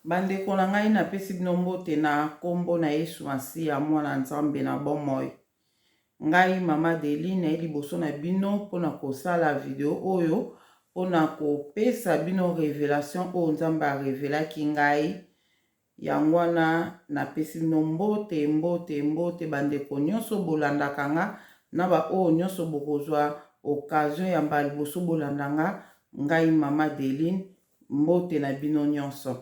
Bandeko na ngai, napesi bino mbote na nkombo na Yesu Masiya, Mwana Nzambe na bomoi. Ngai Mama Deli naye liboso na bino mpo na kosala video oyo mpo na kopesa bino revelation oyo Nzambe arevelaki ngai. Yango wana napesi bino mbote, mbote, mbote bandeko nyonso bolandaka nga na baoyo nyonso bokozwa occasion ya mbala liboso bolanda nga, ngai Mama Deline, mbote na bino nyonso.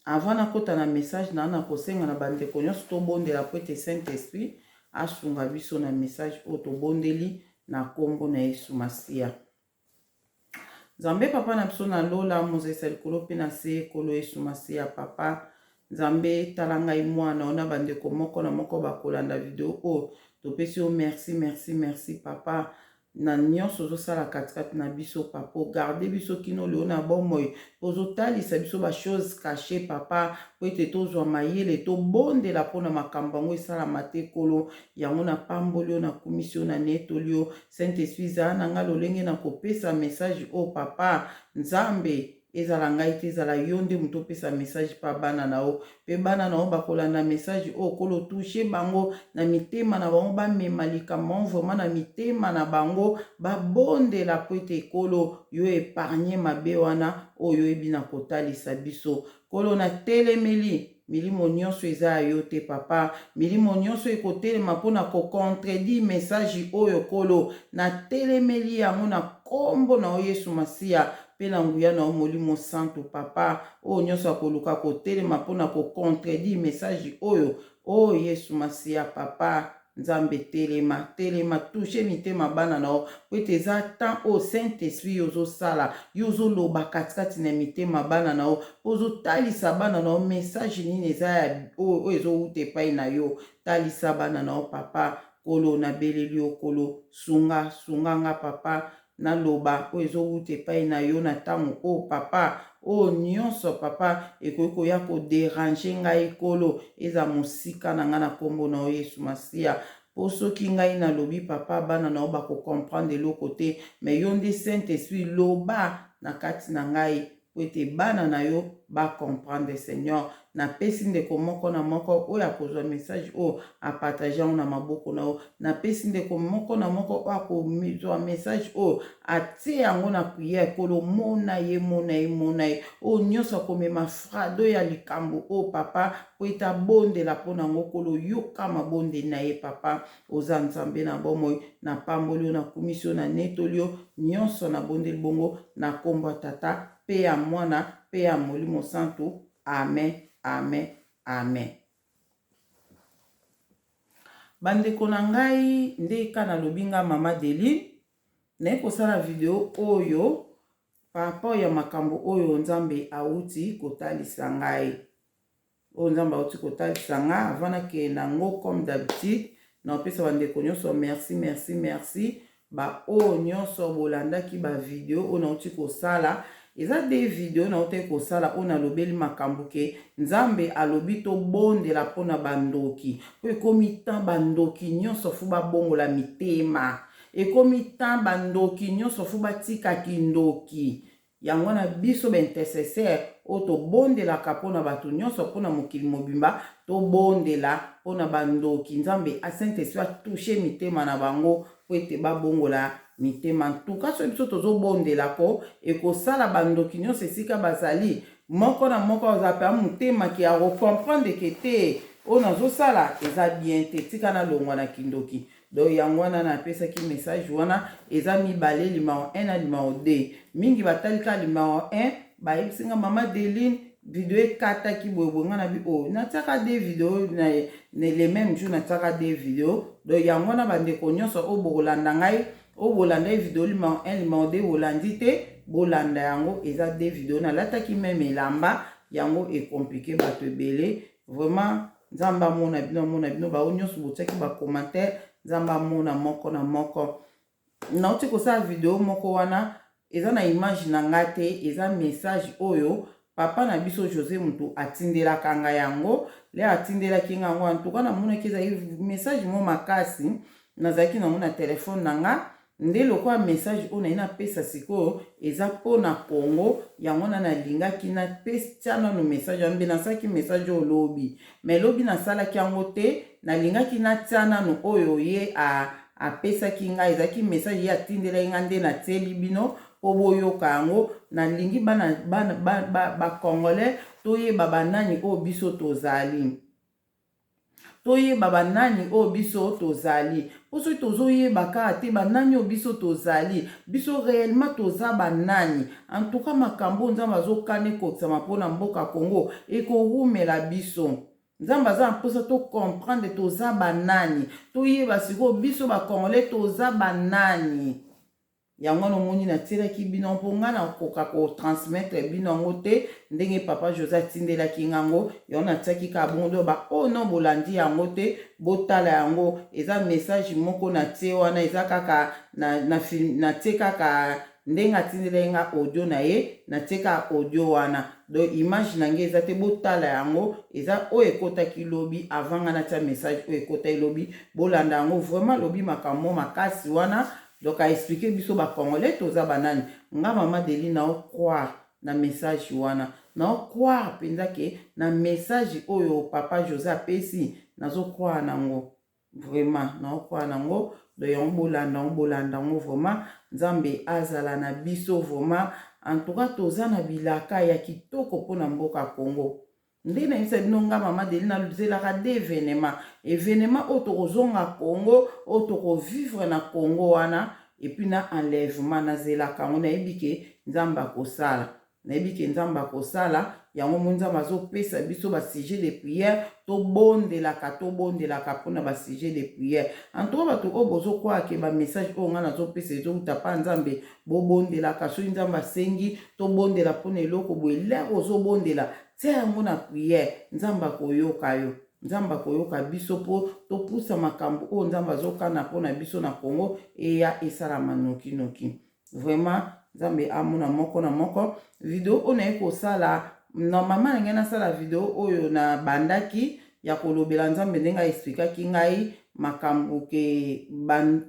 Avant nakota na message na nakosenga na bandeko nyonso tobondela mpo ete Saint Esprit asunga biso na message oyo tobondeli na nkombo na Yesu Masiya. Nzambe papa na biso na lola, mozalisa likolo mpe na se, Nkolo Yesu Masiya papa. Nzambe tala ngai mwana na bandeko moko na moko bakolanda video oyo. Topesi yo merci, merci, merci papa. Na nyonso ozosala katikati na biso papa, ogarde biso kino lelo na bomoi, ozotalisa biso ba choses cachées papa, po ete tozwa mayele tobondela mpona makambo yango esalama te. Nkolo, yango napamboli yo, nakumisi yo, nanetoli yo. Saint Esprit, zala na ngai lolenge na kopesa message oyo papa. Nzambe, ezala ngai te, ezala yo nde moto opesa message mpa bana na yo, mpe bana na yo bakolanda message oyo. Nkolo, touche bango na mitema na bango, bamema likambo yango vraiment na mitema na bango, babondela po ete Nkolo yo épargne mabe wana oyo oyebi na kotalisa biso. Nkolo, natelemeli milimo nyonso eza ya yo te papa, milimo nyonso ekotelema mpona kocontredire message oyo. Nkolo, natelemeli yango na nkombo na yo Yesu Masiya mpe na nguya na yo Molimo Santu papa. Oyo nyonso akoluka kotelema mpona kocontredire message oyo, oyo Yesu Masiya papa, Nzambe telema, telema, touche mitema bana na yo, po ete eza temps oyo Saint Esprit yo ozosala, yo ozoloba katikati na mitema bana na yo, po ozotalisa bana na yo message nini eza ya oyo ezowuta epai na yo. Talisa bana na yo papa. Nkolo, nabeleli yo Nkolo, sunga, sunga nga papa, naloba oyo ezowuta epai na yo na ntango oyo papa. Oyo nyonso papa ekoki koya koderange ngai, Nkolo, eza mosika na ngai na nkombo na yo Yesu Masiya. Mpo soki ngai nalobi papa, bana na yo bakocomprendre eloko te, me yo nde Saint Esprit loba na kati na ngai po ete bana na yo bacomprendre. Seigneur, napesi ndeko moko na moko oyo akozwa message oyo apartage yango na maboko na yo. Napesi ndeko moko na moko oyo akozwa message oyo atie yango na prière. Nkolo, mona ye, mona ye, mona ye. Oyo nyonso akomema fardeau ya likambo oyo papa, po ete abondela mpo na yango, Nkolo, yoka mabondeli na ye papa. Oza Nzambe na bomoi, napamboli yo, nakumisi yo, nanetoli yo nyonso, nabondeli bongo na nkombo ya Tata mpe ya Mwana mpe ya Molimo Santu. Amen, amen, amen. Bandeko na ngai, nde ka nalobi nga Mama Deline naye kosala video oyo par rapport ya makambo oyo Nzambe awuti kotalisa ngai. Oyo Nzambe awuti kotalisa nga, avant nakende nango, comme d'habitude naopesa bandeko nyonso merci, merci, merci. Baoyo nyonso bolandaki bavideo oyo nauti kosala, eza de video nautaki kosala oyo nalobeli makambo ke Nzambe alobi tobondela mpona bandoki, mpo ekomi temps bandoki nyonso fu babongola mitema, ekomi temps bandoki nyonso fu batika kindoki. Yango wana biso ba intercesseurs oyo tobondelaka mpona bato nyonso, mpona mokili mobimba, tobondela mpona bandoki. Nzambe a Saint Esprit atouche mitema na bango po ete babongola mitema. Ntuka soki biso tozobondela ko ekosala bandoki nyonso esika bazali, moko na moko azala mpe motema ke akocomprendre ke te, oyo nazosala eza bien te, tika nalongwa na kindoki. Donc yango wana napesaki message wana, eza mibale, limao 1 na limao 2. Mingi batali kaka limao 1, bayebisi nga Mama Deline video ekataki boye boye. Nga na bi oyo natiaka de video na le même jour, natiaka de video. Donc yango wana bandeko nyonso oyo bokolanda ngai, oyo bolanda ye video limao 1, limao 2 bolandi te, bolanda yango, eza de video. Nalataki meme elamba yango ecomplique bato ebele vraiment. Nzambe amona bino, amona bino bao nyonso botiaki bacommentaire. Nzambe amona moko na moko. Nauti kosala video moko wana, eza na image na nga te, eza message oyo papa na biso José mutu atindelaka ngai yango. Le atindelaki nga yango, antuka namonaki ezali message mo makasi, nazalaki nango na telefone na nga. Nde lokola message oyo naye napesa sikoyo eza mpo na Congo, yango wana nalingaki napesa nano message wana. Mbe nasalaki message oyo lobi, mais lobi nasalaki yango te. Nalingaki natia nano oyo ye apesaki ngai, ezalaki message ye atindelaki ngai, nde natieli bino mpo boyoka yango. Nalingi bana, bana, bacongolais toyeba banani oyo biso tozali, toyeba banani oyo biso tozali, mpo soki tozoyeba kaka te banani oyo biso tozali, biso réellement toza banani, en tout cas makambo oyo Nzambe azokana ekokisama mpona mboka Congo ekowumela biso. Nzambe aza na mposa tocomprendre toza banani, toyeba sikoyo biso bacongolais toza banani. Yango wana omoni natielaki bino, mpo ngai nakoka kotransmettre bino yango te ndenge papa José atindelaki ngango. Yango natiaki kaka bongo. Do baoyo no bolandi yango te, botala yango. Eza message moko natie wana, eza kaka natie kaka ndenge atindelaki nga audio na ye, natie kaka audio wana. Donc image na ngai eza te, botala yango. Eza oyo ekɔtaki lobi, avant nga natia message oyo ekɔtaki lobi. Bolanda yango vraiment. Lobi makambo makasi wana, donc aexpliquer biso bacongolais toza banani. Nga mama Deli naocroire na message wana, naocroire mpenza ke na message oyo papa José apesi, nazocroire nango vraiment, naocroire nango. Donc yango bolanda yango, bolanda yango vraiment. Nzambe azala na biso vraiment. En tout cas toza na bilaka ya kitoko mpona mboka Congo. Nde nayebisa bino, nga mama Deli nazelaka de événement, événement oyo tokozonga Congo, oyo tokovivre na Congo wana, et puis na enlèvement. Nazelaka yango, nayebi ke Nzambe akosala, nayebi ke Nzambe akosala yango. Mo Nzambe azopesa biso basujet de prière, tobondelaka, tobondelaka mpona basujet de prière. En tout cas bato oyo bozokwaka ke bamessage oyo ngai nazopesa ezowuta mpa Nzambe, bobondelaka. Soki Nzambe asengi tobondela mpona eloko boye, lere ozobondela, tia yango na prière, Nzambe akoyoka yo, Nzambe akoyoka biso, mpo topusa makambo oyo Nzambe azokana mpona biso na Congo eya esalama nokinoki vraiment. Nzambe amona moko na moko. Video oyo naye kosala, normalement na ngai nasala video oyo nabandaki ya kolobela Nzambe ndenge aexpliquaki ngai makambo ke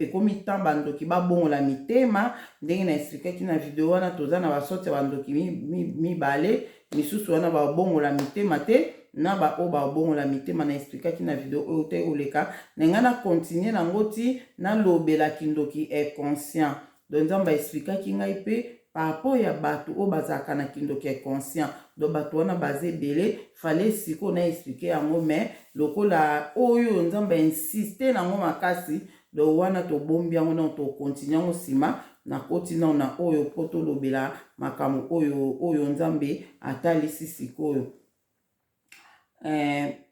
ekomi temps bandoki babongola mitema. Ndenge na expliquaki na video wana, toza na basorte ya bandoki mibale. Misusu wana babongola mitema te, na baoyo babongola mitema. Na expliquaki na video oyo te koleka na ngai, na continue nango ti nalobela kindoki inconscient. Donc Nzambe aexpliquaki ngai mpe par rapport ya bato oyo bazalaka na kindoki inconscient. Donc bato wana baza ebele, fallait sikoyo na expliquer yango, mais lokola oyo Nzambe ainsiste nango makasi, donc wana tobombi yango nano, tocontinue yango nsima. Nakoti nano na oyo mpo tolobela makambo oyo, oyo Nzambe atalisi sikoyo.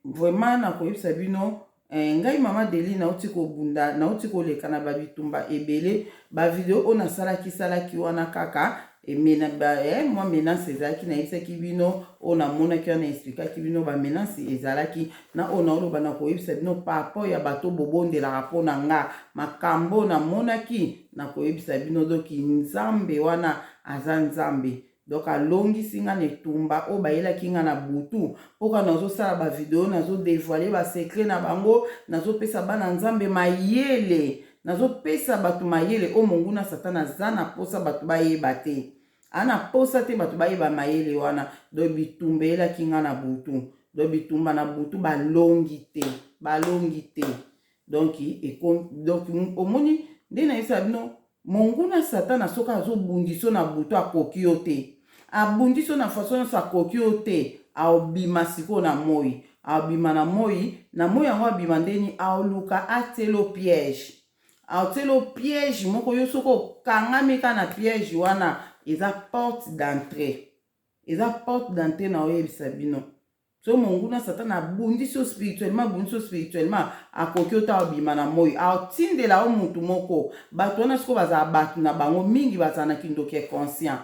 Vraiment nakoyebisa bino, ngai mama Deli nauti kobunda, nauti koleka na babitumba ebele. Bavideo oyo nasalaki salaki wana kaka mwa menace ezalaki, nayebisaki bino oyo namonaki wana, expliquaki bino bamenace ezalaki na oyo naoloba. Nakoyebisa bino par rapport ya bato bobondelaka mpo na nga, makambo namonaki nakoyebisa bino. Donc Nzambe wana aza Nzambe. Donc alongisi nga na etumba oyo bayelaki nga na butu, mpoka nazosala bavideo, nazodévoiler basecret na bango, nazopesa bana Nzambe mayele, nazopesa bato mayele oyo monguna Satana aza na mposa bato bayeba te, ana mposa te bato bayeba mayele wana. Donc bitumba eyelaki nga na butu, donc bitumba na butu balongi te, balongi te. Donc omoni nde nayebisa bino, monguna Satana soki azobundisa na butu, akoki yo te. Abundisi yo na façon nyonso, akoki yo te. Aobima sikoyo na moi, abima na moi. Na moi yango abima ndeni? Aoluka atiela piège, aotiela piège moko. Yo soki okangami kaka na piège wana, eza porte d'entrée, eza porte d'entrée. Na oyebisa bino, so monguna Satana abundisi yo spirituellement, abundisi yo spirituellement, akoki ota obima na moi, aotindela yo mutu moko. Bato wana sikoyo bazala bato na bango mingi bazala na kindoki inconscient,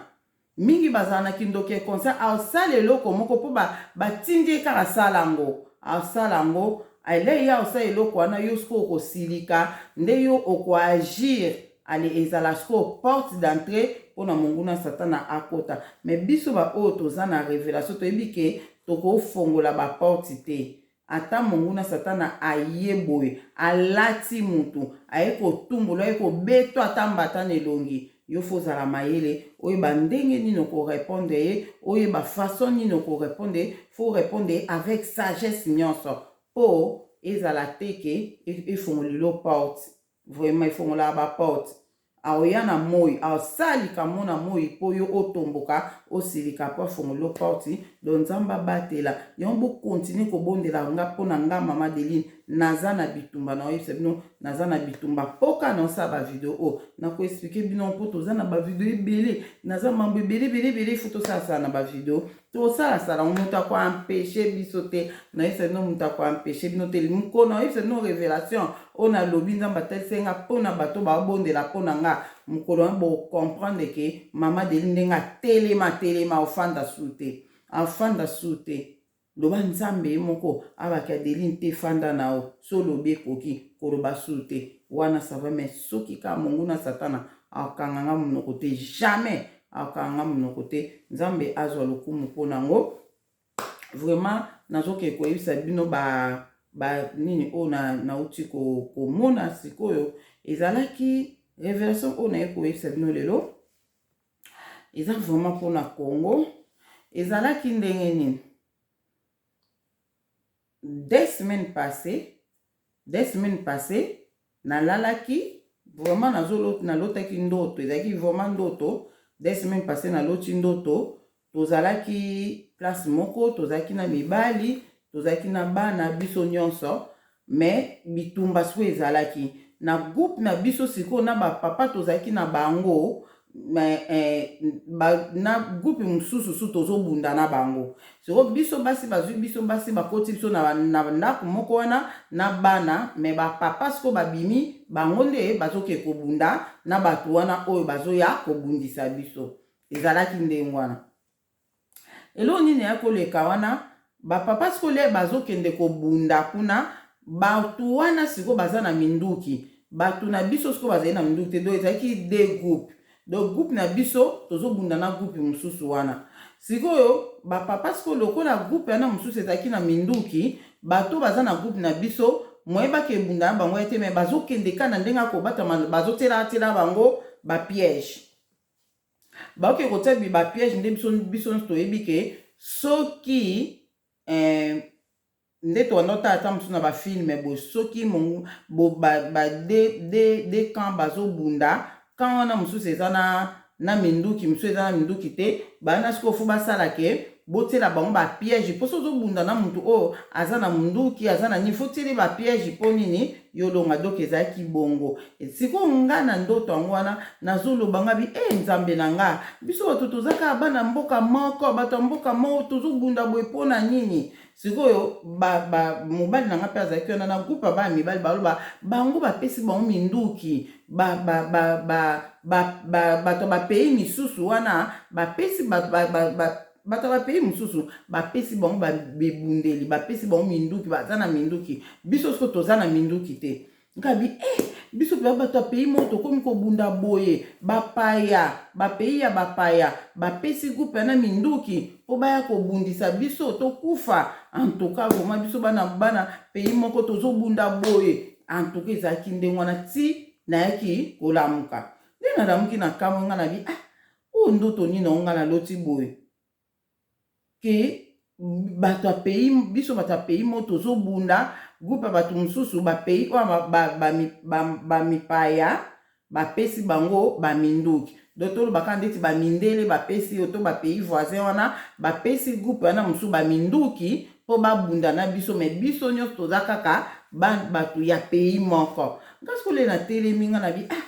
mingi bazala na kindoki inconscient. Aosala eloko moko mpo batindi ye kaka asala yango, asala yango. Ele ye aosala eloko wana, yo sikoyo okosilika nde yo okoagir. Ale ezala sikoyo porte d'entrée mpona monguna Satana akota. Mais biso baoyo toza na révélation, toyebi ke tokofongola baporte te. Ata monguna satana aye boye alati mutu aye kotumbola aye kobeto ata mbata na elongi yo faut ozala mayele oyeba ndenge nini oko repondre ye oyeba façon nini oko repondre ye faut repondre ye avec sagesse nyonso po ezala te ke efongolilo porte vraiment efongolaka ba porte Akoya na moyi, asala likambo na moyi po yo otomboka, osilika po afongoli yo porte, donc Nzambe abatela yango bo continuer kobondela nga po na nga mama Adeline naza na bitumba na oyebisa bino naza na bitumba po kaka na osala ba video oyo na ko expliquer bino po toza na ba video ebele naza mambo ebele ebele ebele il faut tosala sala na ba video Tosalasala yango moto ako empeche biso te nayebisa bino moto ako empeche bino te mokolo nayebisa bino revelation oyo nalobi nzambe atalisa nga mpo na bato babondela mpo na nga mokolo wana bocomprendre ke mama deli ndenge atelema telema ofanda su te afanda su te loba nzambe ye moko abaki adeline te fanda na yo so olobi ekoki koloba su te wana sava mais soki kaka monguna satana akanga nga monoko te jamais Akanga nga munoko te nzambe azwa lokumu po nango vraiment nazoke koyebisa bino ba ba nini oyo na nauti komona ko sikoyo ezalaki revelation oyo naye koyebisa bino lelo eza vraiment mpona Congo ezalaki ndenge nini deux semaines passées deux semaines passées Nalalaki vraiment nazo nalotaki ndoto ezalaki vraiment ndoto deux semaines passe naloti ndoto tozalaki place moko tozalaki na mibali tozalaki na bana biso nyonso mais bitumba sikoyo ezalaki na groupe na biso sikoyo na bapapa tozalaki na bango mais eh, ba, na groupe mosusu su tozobunda na bango sikoyo biso basi bazwi biso basi bakoti biso na, na ndako moko wana na bana me bapapa sikoyo babimi bango nde bazoke kobunda na bato wana oyo bazoya kobundisa biso ezalaki ndenge wana Eloko nini eya koleka wana ba papa sikoyo le bazokende kobunda kuna batu wana sikoyo baza na minduki batu na biso sikoyo bazali na minduki te donc ezalaki deux groupe donc groupe na biso tozobunda na groupe mosusu wana sikoyo ba papa sikoyo lokola groupe wana mosusu ezalaki na minduki bato baza na groupe na biso moye bakebunda na bango ya te me bazokende kaka na ndenge ya kobatama bazotiela tiela bango ba piège Baoke kotia ba piège nde biso biso nyonso toyebi ke soki eh, nde tobanda otala ata mosusu na bafilme boye soki mongu bo, ba, ba de, de, de camp bazobunda camp wana mosusu eza na, na minduki mosusu eza na minduki te bana sikoyo fo basala ke botiela bango ba piège mpo soki ozobunda na motu oyo aza na munduki aza na nini fo tiele ba piège mpo nini yo longa donc ezalaki bongo sikoyo nga na ndoto yango wana nazoloba nga bi e nzambe na nga biso bato toza kaka bana mboka moko bato ya mboka moko tozobunda boye mpo na nini sikoyo ba, ba, mobali na nga mpe azalaki wana na groupe ya bana mibali baloba bango bapesi bango minduki ba, ba, ba, ba, ba, ba, bato ya bapays misusu wana bapesi ba, ba, ba, ba, bato ya bapays mosusu bapesi bango bibundeli bapesi bango minduki baza na minduki biso siko toza na minduki te ngabi eh, biso mpenza bato ya pays moko tokomi kobunda boye bapaya bapays ya bapaya bapesi groupe yana minduki mpo baya kobundisa biso tokufa antuka vraimen biso bana bana pays moko tozobunda boye antuka ezalaki ndenge wana ti nayaki kolamuka nde nalamuki na kamwe nga nabi ah oyo ndoto nini yango nga naloti boye ke bato ya pays biso bato ya pays moko tozobunda groupe ya bato mosusu bapays oyo bamipaya bapesi bango baminduki donc tolobaka ndeti bamindele bapesi yo to bapays voisin wana bapesi groupe wana mosusu baminduki mpo babunda na biso me biso nyonso toza kaka bato ya pays moko nga sikoyo natelemi nga na bi ah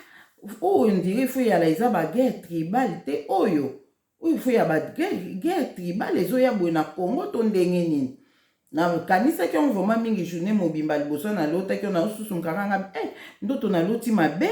oyo ndire fo eyala eza baguerre tribale te oyo oyo fo ya baguerre tribale ezoya boye na congo to ndenge nini nakanisaki yango vraiment mingi journée mobimba liboso nalotaki yango naosusu nkaka nga eh, ndoto naloti mabe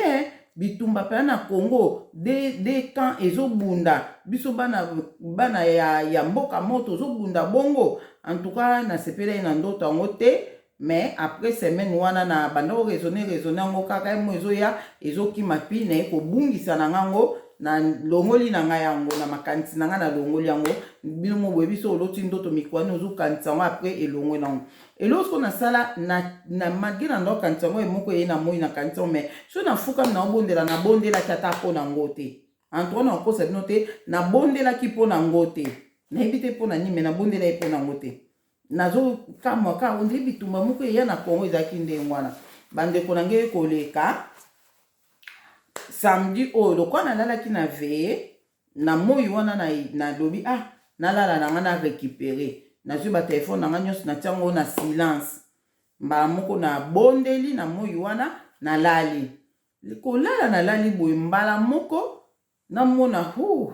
bitumba mpenza na congo de, de camp ezobunda biso bana, bana ya, ya mboka moko tozobunda bongo en tout cas nasepelaki na ndoto yango te mais après semaine wana na banda ko raisonner raisonner yango kaka ye mo ezoya ezokima pi naye kobungisa na ngango. Nalongoli na ngai yango na makanisi na ngai, nalongoli yango. Bino mo boyebi, so oloti ndoto mikwani, ozokanisa yango, après elongwe nango. Eloko sikoyo nasala na malgré na ndo kanisa yango moko eye na moi, nakanisa yango, mais so nafukami na obondela, nabondelaki ata mpo na yango te. En tout cas, nakokosa bino te, nabondelaki mpo na yango te. Nayebi te mpo na nini, mais nabondelaki mpo na yango te. Nazokamwa kaka ondire bitumba moko eya na Kongo ezalaki ndenge wana. Bandeko na ngai, koleka samedi oyo, lokola nalalaki na veillée na moi wana, nalobi: "Ah, nalala na nga, na récupérer." Nazwi batelefone na nga nyonso, natia yango na silence. Mbala moko nabondeli na moi wana, nalali. Kolala, nalali boye, mbala moko namona hu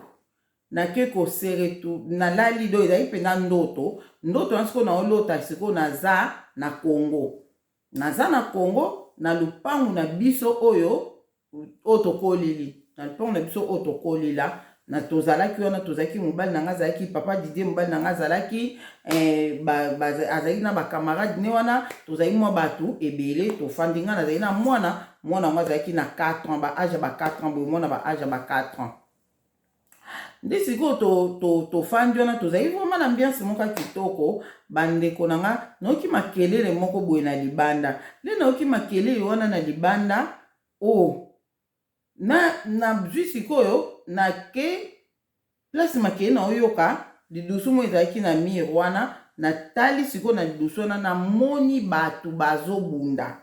nake kosere tu. Nalali do, ezali mpenza ndoto. Ndoto wana sikoyo naolota, sikoyo naza na Congo, naza na Congo, na lupangu na biso oyo tokoleli, na lupangu na biso oyo tokolela na. Tozalaki wana, tozalaki, mobali na nga azalaki, papa Didier, mobali na nga azalaki, azalaki na bacamarade ne wana. Tozalaki mwa bato ebele, tofandi. Nga nazalaki na mwana, mwana yango azalaki na 4 ans, ba âge ya ba 4 ans boye, mwana ba âge ya ba 4 ans. Nde sikoyo tofandi wana, tozali vraiment na ambiance moko ya kitoko. Bandeko na nga, nayoki makelele moko boye na libanda. Nde nayoki makelele wana na libanda o oh, na nazwi sikoyo, nake place makelele naoyoka, lidusu moko ezalaki na mur wana. Natali sikoyo na lidusu wana, namoni bato bazobunda,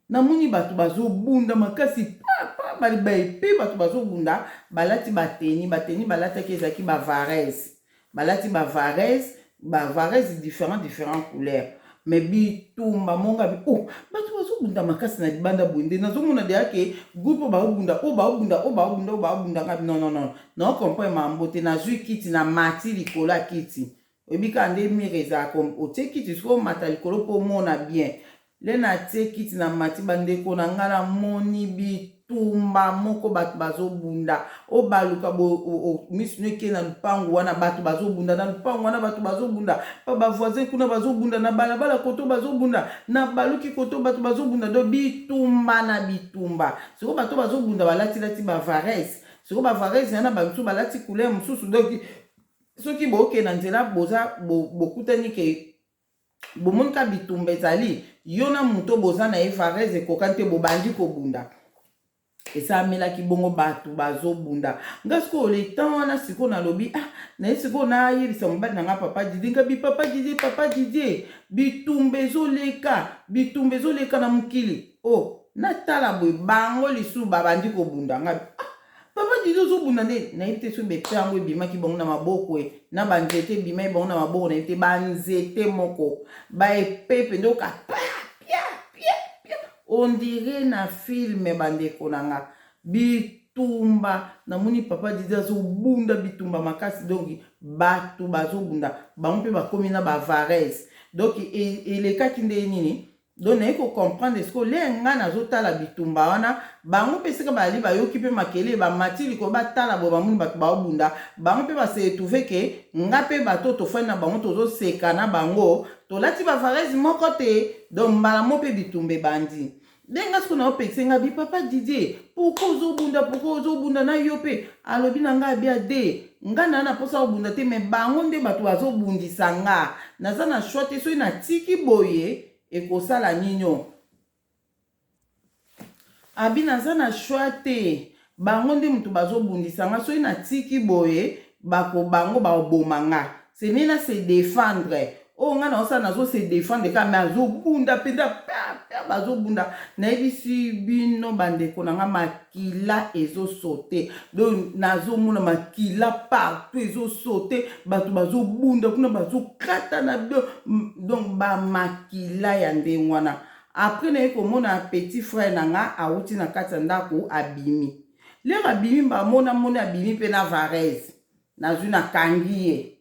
namoni bato bazobunda makasi papa baepe. Bato bazobunda, balati bateni, bateni balataki ezalaki bavareuses, balati bavareuses, bavareuses différent, différent couleur. Mais bitumba monga bi, oh, bato bazobunda makasi na libanda boye. Nde nazomona deya ke groupe oyo baobunda, oyo baobunda, oyo baobunda, oyo baobunda. Nga non, non, non, naocomprendre mambo te. Nazwi kiti, na mati likolo ya kiti. Oyebi kaka nde mur ezalaka, otie kiti, soki omata likolo mpo omona bien. Le natie kiti na mati, bandeko na ngai, namoni bitumba moko, bato bazobunda. Obaluka misu no eke na lupangu wana, bato bazobunda na lupangu wana, bato bazobunda pa bavoisin kuna, bazobunda na balabala koto, bazobunda na baluki koto, bato bazobunda. Do bitumba na bitumba. Sikoyo bato bazobunda balatilati bavareuses. Sikoyo bavareuses wana, bamisusu balati couleur mosusu. Donc soki bookende na nzela, boza bokutani ke bomoni ka bitumba ezali, yo na moto boza na ye vareuse ekokani te, bobandi kobunda. Esamelaki bongo, bato bazobunda. Nga sikoyo, le temps wana sikoyo nalobi: "Ah." Naye sikoyo nayebisa mobali na nga, papa Didier. Ngabi: "Papa Didier, papa Didier, bitumba ezoleka, bitumba ezoleka na mokili." O oh, natala boye, bango lisusu babandi kobunda. Ngabi: "Ah, papa Didier, ozobunda nde." Nayebi te soki bepe yango ebimaki bango na maboko e na banzete ebimaki bango na maboko, nayebi te. Banzete moko baepe mpenza, oka pa pia pia pia, on dirait na film. Bandeko na nga, bitumba, namoni papa Didier azobunda bitumba makasi. Donc bato bazobunda, bango mpe bakomi na bavareuses. Donc elekaki nde nini? Donc naye kocomprendre sikoyo, le ngai nazotala bitumba wana, bango mpe esika bazali, bayoki mpe makelele, bamati likolo, batala boye, bamoni bato baobunda. Bango mpe base retrouve ke nga mpe bato tofandi na bango, tozoseka na bango, tolati bavareuses moko te. Donc mbala mo mpe bitumba ebandi. Ndenge sikoyo naopekisa nga bi: "Papa Didier, pourquoi ozobunda? Pourquoi ozobunda na yo mpe?" Alobi na ngai abia de: "Nga na mposa kobunda te, mais bango nde bato bazobundisa nga. Naza na choix te. Soki natiki boye, ekosala nini?" Abi: "Naza na choix te, bango nde moto bazobundisa nga. Soki natiki boye, bako bango baboma nga. C'est mieux na se défendre. Oyo ngai naosala, nazo se défendre kaka." Mais azobunda mpenza pia, bazobunda. Nayebisi bino, bandeko na nga, makila ezosaute. Donc nazomona makila partout ezosaute, bato bazobunda kuna, bazokata na donc bamakila ya ndenge wana. Après naye komona petit frère na nga awuti na kati ya ndako, abimi. Lere abimi, bamona moni abimi mpe na vareuse. Nazwi, nakangi ye.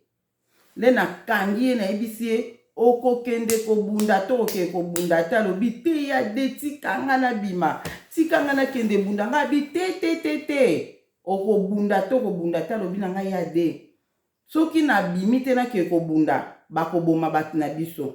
Nde nakangi ye, nayebisi ye: "Okokende kobunda to okende kobunda te?" Alobi: "Te ya de, tika nga nabima, tika nga nakende bunda." Nga abi: "Te, te, te, te, okobunda to okobunda te?" Alobi na ngai: "Ya de, soki nabimi te, nakende kobunda, bakoboma bato na biso.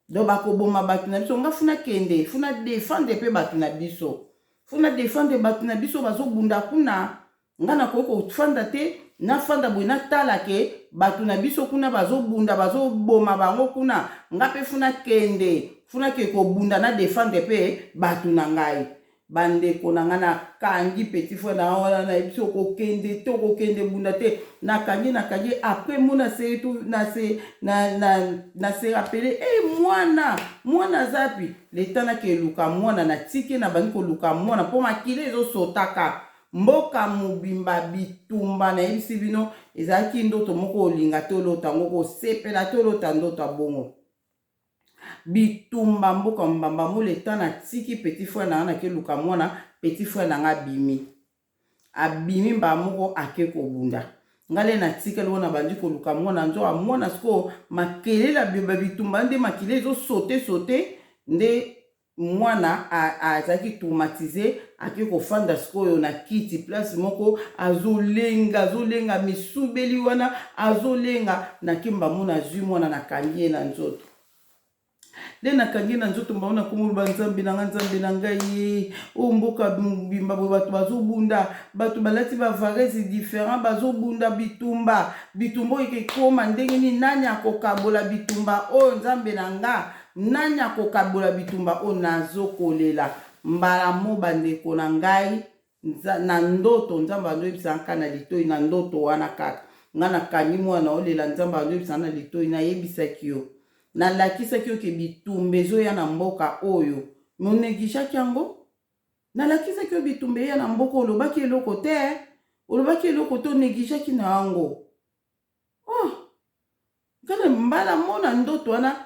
Donc bakoboma bato na biso. Nga funa kende, funa défendre mpe bato na biso, funa défendre bato na biso bazobunda kuna." Nga nakoki kofanda te, nafanda boye natala ke bato na biso kuna bazobunda, bazoboma bango kuna, nga mpe funa kende, funa ke kobunda na defendre mpe bato na ngai. Bandeko na ngai, nakangi petit frère na wana, nayebi soki okokende te, okokende bunda te. Nakangi, nakangi après mo na se na se na na na se rappeler e eh, mwana, mwana azapi leta, nakeluka mwana, natiki nabandi koluka mwana mpo makila ezosotaka mboka mobimba, bitumba. Nayebisi bino, ezalaki ndoto moko olinga te olota yango, kosepela te olota ndoto ya bongo, bitumba mboka mbamba. Mo leta, natiki petit frère na nga, nakeluka mwana. Petit frère na nga abimi, abimi mbala moko, ake kobunda. Ngai le natikali wana, bandi koluka mwana. Nzoka mwana sikoyo makelele bitumba nde makili ezosote sote nde mwana azalaki traumatisé. Ake kofanda sikoyo na kiti place moko, azolenga, azolenga, misubeli wana, azolenga. Nakemba mona, azwi mwana, nakangi ye na nzoto nde nakangi ye na nzoto. Mbango nakomoloba: "Nzambe na nga, Nzambe na ngai, oyo mboka mobimba boye bato bazobunda, bato balati bavarese différent, bazobunda bitumba. Bitumba oyo ekekoma ndenge nini? Nani akokabola bitumba oyo? Nzambe na nga, nani akokabola bitumba oyo?" Nazokolela mbala mo, bandeko na ngai, na ndoto Nzambe azoyebisa nga na litoi. Na ndoto wana kaka nga nakangi mwana, olela, Nzambe azoyebisa na litoi: "Nayebisaki yo, nalakisaki yo ke bitumba ezoya na mboka oyo, me onégligeaki yango. Nalakisaki yo bitumba eya na mboka, olobaki eloko te, olobaki eloko te, onégligeaki na yango." Oh, kaka mbala mo na ndoto wana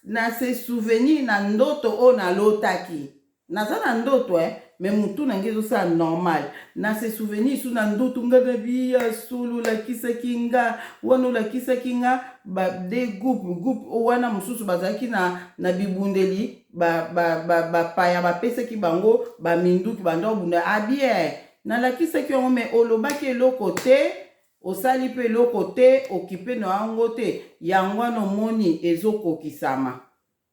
na se souvenir na ndoto oyo nalotaki. Naza na ndoto mais motu na ngai ezosala normal. Na se souvenir su na ndoto nga na biya solo, olakisaki nga wana, olakisaki nga ba de groupe, groupe wana mosusu bazalaki na bibundeli, bapaya ba, ba, ba bapesaki bango baminduki, banda obunda. Abie nalakisaki yango, mais olobaki eloko te, osali mpe eloko te, okipe na yango te. Yango wana omoni ezokokisama,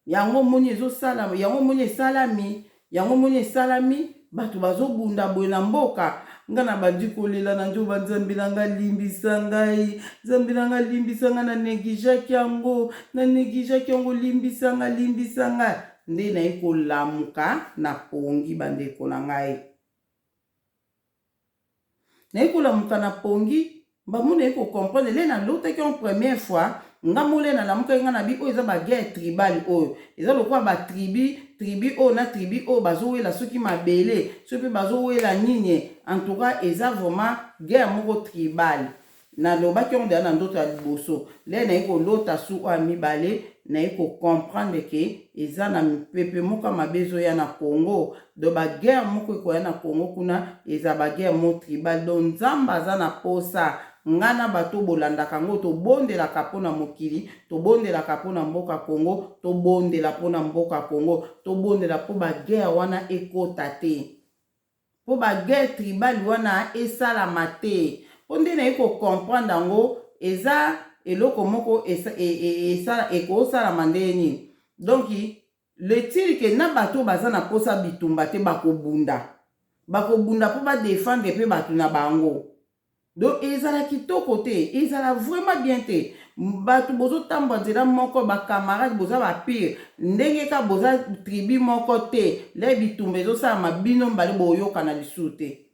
yango omoni ezosalama, yango omoni esalami, yango omoni esalami, bato bazobunda boye na mboka." Nga na bandi kolela na nzoba: "Nzambe na nga, limbisa ngai. Nzambe na nga, limbisa ngai, na négligeaki yango, na négligeaki yango, limbisa nga, limbisa ngai." Nde naye kolamuka na pongi, bandeko na ngai, naye kolamuka na pongi. Bango naye kocomprendre le nalotaki en première fois. Nga mole nalamukaki, nga na bi oyo eza baguerre tribale, oyo eza lokola batribu, tribu oyo na tribu oyo bazowela soki mabele, soki mpe bazowela nini. En tout cas, eza vraiment guerre moko tribale. Nalobaki yango deya na ndoto ya liboso. Le naye kolota su oyo ya mibale, naye kocomprendre ke eza na mipepe moko ya mabe ezoya na Congo. Donc baguerre moko ekoya na Congo kuna, eza baguerre mo tribale. Donc Nzambe aza na posa nga na bato bolandaka yango, tobondelaka mpona mokili, tobondelaka mpona mboka Congo, tobondela mpona mboka Congo, tobondela mpo baguerre wana ekota te, mpo baguerre tribale wana esalama te. Mpo nde naye kocomprendre yango, eza eloko moko ekosalama ndenge nini? Donc letili ke na bato baza na mposa bitumba te, bakobunda, bakobunda mpo badéfendre mpe bato na bango. Donc ezala kitoko te, ezala vraiment bien te. Bato bozotambola nzela moko, bacamarade, boza bapire ndenge kaka boza tribu moko te, le bitumba ezosalama, bino mibale boyokana lisusu te.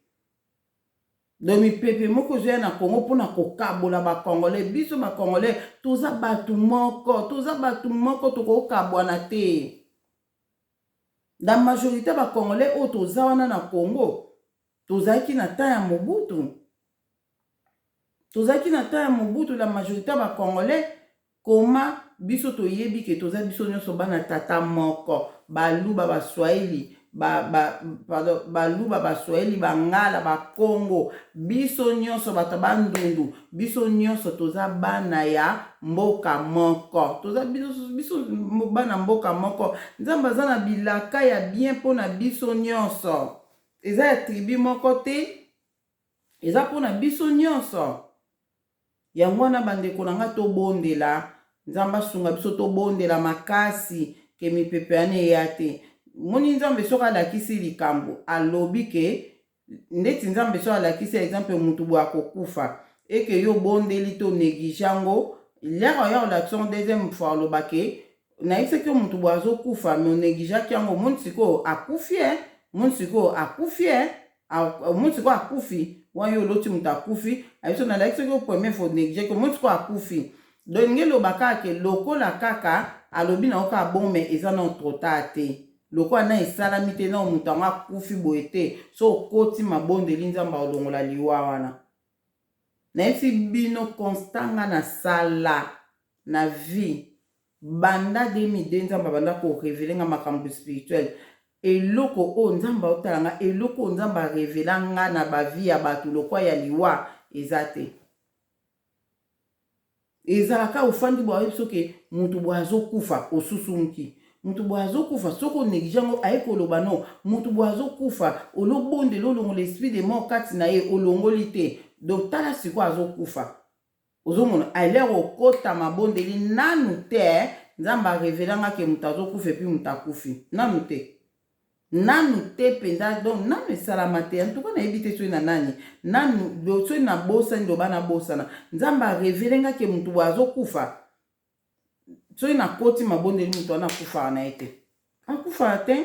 Donc mipepe moko ezoya na Congo mpona kokabola bacongolais. Biso bacongolais toza bato moko, toza bato moko, tokokabwana te. La majorité bacongolais oyo toza wana na Congo, tozalaki na temps ya Mobutu, tozalaki na temps ya Mobutu. La majorité ya bacongolais koma biso toyebi ke toza biso nyonso bana tata moko: Baluba, Baswahili, pardon, Baluba, Baswahili, Bangala, Bakongo, biso nyonso bato Bandundu, biso nyonso toza bana ya mboka moko, toza biso, biso bana mboka moko. Nzambe aza na bilaka ya bien mpona biso nyonso. Eza ya tribu moko te, eza mpona biso nyonso. Yango wana, bandeko na nga, tobondela Nzambe asunga biso, tobondela makasi ke mipepe wana eya te. Moni, Nzambe soki alakisi likambo, alobi ke Ndeti Nzambe soki alakisi exemple mutu boye akokufa eke yo obondeli te oneglige yango, lere oya kolakisa yango deuxième fois oloba ke nayebisaki yo mutu boye azokufa mais onegligeaki yango, omoni sikoyo akufi eh, omoni sikoyo akufi eh, omoni sikoyo akufi wana yo oloti mutu akufi, ayebisi yo nalakisaki yo première fois onegligeaki, omoni sikoyo akufi. Donc elingi eloba kaka ke lokola kaka alobi na yo kaka bongo mais eza nanu trop tard te. Lokola nanu esalami te nanu mutu yango akufi boye te soki okoti mabondeli nzambe akolongola liwa wana. Nayebisi bino constat nga nasala na vie banda 2002 nzambe abanda ko reveler nga makambo spirituel eloko oyo nzambe aotala nga eloko oyo nzambe a revela nga na ba vie ya batu lokwa ya liwa eza te. Ezalaka ofandi boye ayebi soki mutu boye azokufa osusumuki mutu boye azokufa soki oneglige yango aye koloba no mutu boye azokufa olobondela olongola esprit de mort kati na ye olongoli te donc tala sikoyo azokufa ozomona alere okota mabondeli nanu te nzambe arevela nga ke mutu azokufa epuis mutu akufi nanu te Nanu te penza donc nanu esalama te en tout cas nayebi te soki na nani nanu soki nabosani loba nabosana nzambe a revele nga ke mutu boye azokufa soki nakoti mabondeli mutu wana akufaka na ye te akufaka te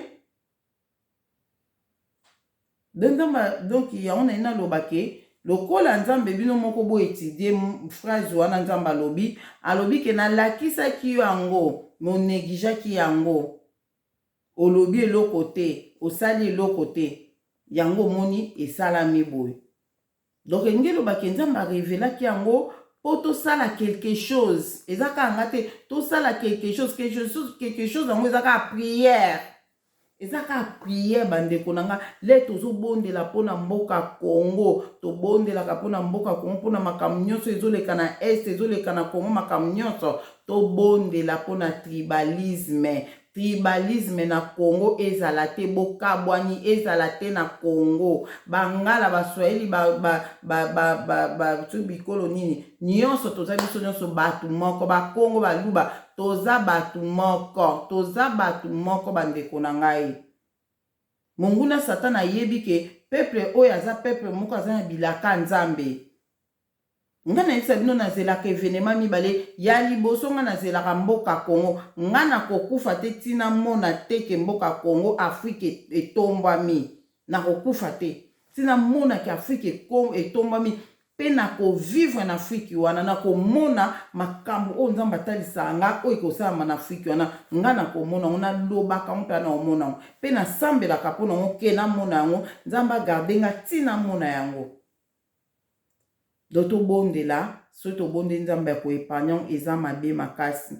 donc nzambe donc yango naye naloba ke lokola nzambe bino moko bo etudie phrase wana nzambe alobi alobi ke nalakisaki yo yango me onegligeaki yango Olobi eloko te, osali eloko te, yango omoni esalami boye. Donc elingi eloba ke Nzambe a revelaki yango po tosala quelque chose. Eza kaka nga te, tosala quelque chose, quelque chose, quelque chose yango eza kaka prière. Eza kaka prière ba ndeko na nga. Le tozobondela mpo na mboka Congo, tobondelaka mpo na mboka Congo, mpo na makambo nyonso ezoleka na Est, ezoleka na Congo, makambo nyonso tobondela mpo na tribalisme. Tribalisme na Congo ezala te bokabwani ezala te na Congo bangala ba swahili ba ba ba ba ba ba soki bikolo nini nionso toza biso nionso batu moko ba kongo baluba toza batu moko toza batu moko ba ndeko na ngai monguna satana ayebi ke peuple oyo aza peuple moko aza na bilaka nzambe Nga nayebisa bino nazelaka evenement mibale ya liboso nga nazelaka mboka Congo nga nakokufa te ti namona te ke mboka Congo Afrique etombwami nakokufa te ti namona ke Afrique etombwami pe nako vivre na Afrique wana nakomona makambo oyo Nzambe atalisaka nga oyo ekosalama na Afrique wana nga nakomona yango nalobaka yango mpe nakomona yango pe nasambelaka mpo na yango ke namona yango Nzambe agarde nga ti namona yango. Donc tobondela soki tobondeli nzambe ya ko epargne yango eza mabe makasi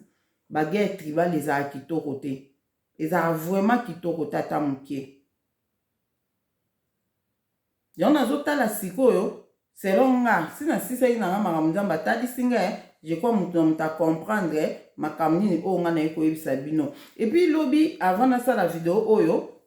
ba guerre tribal ezalaka kitoko te ezalaka vraiment kitoko te ata mukie yango nazotala sikoyo selon nga si nasisaki na nga makambo nzambe atalisi nga je crois moto na moto acomprendre makambo nini oyo nga naye koyebisa bino epuis lobi avant nasala video oyo